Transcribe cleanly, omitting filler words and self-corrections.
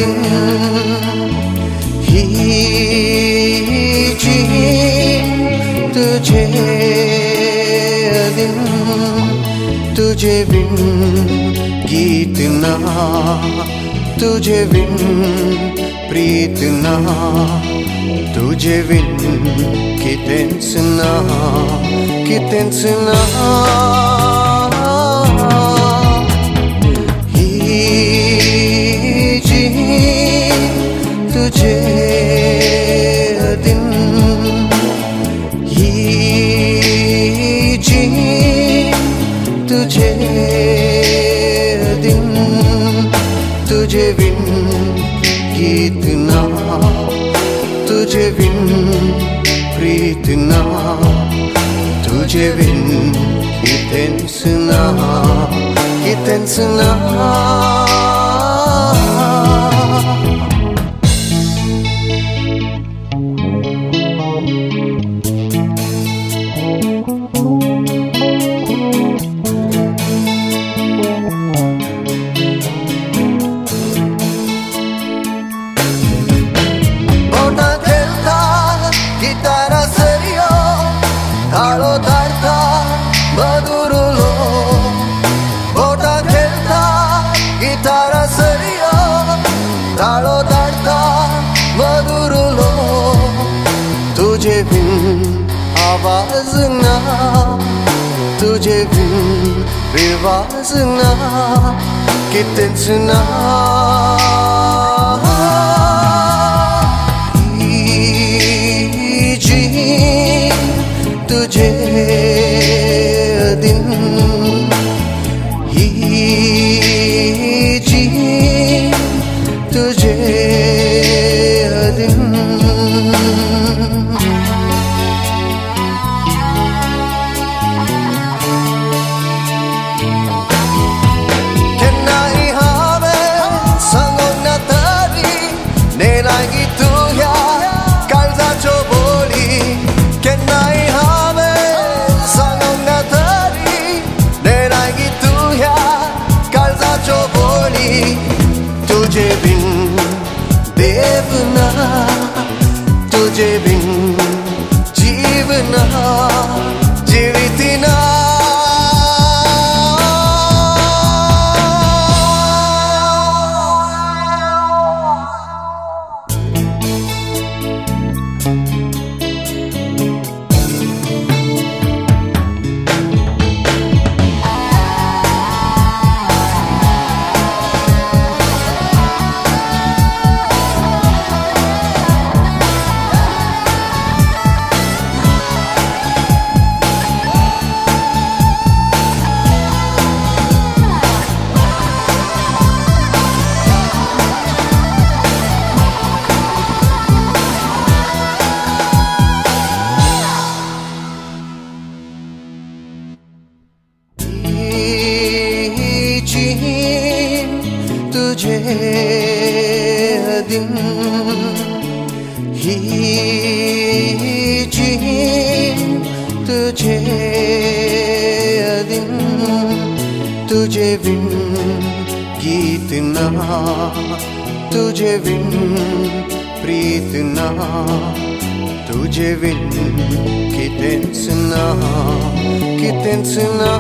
दिन ही जी तुझे दिन, तुझे बिन गीत ना, तुझे बिन प्रीत ना, तुझे बिन कितेंच ना, कितेंच ना। ही जी तुझे दिन, ही जी तुझे दिन, तुझे बिन गीत ना, तुझे बिन प्रीत ना, तुझे बिन कितेंच ना, कितेंच ना। तुझे बिन आवाज ना, तुझे बिन रिवाज ना, कितेंच ना। जी तुझे दिन, ही जी तुझे दिन। तुझे बिन देव ना, तुझे बिन जीव ना, जीवित ना। तुझे दिन, ही जी तुझे दिन, तुझे बिन गीत ना, तुझे बिन प्रीत ना, तुझे बिन कितेंच ना, कितेंच ना।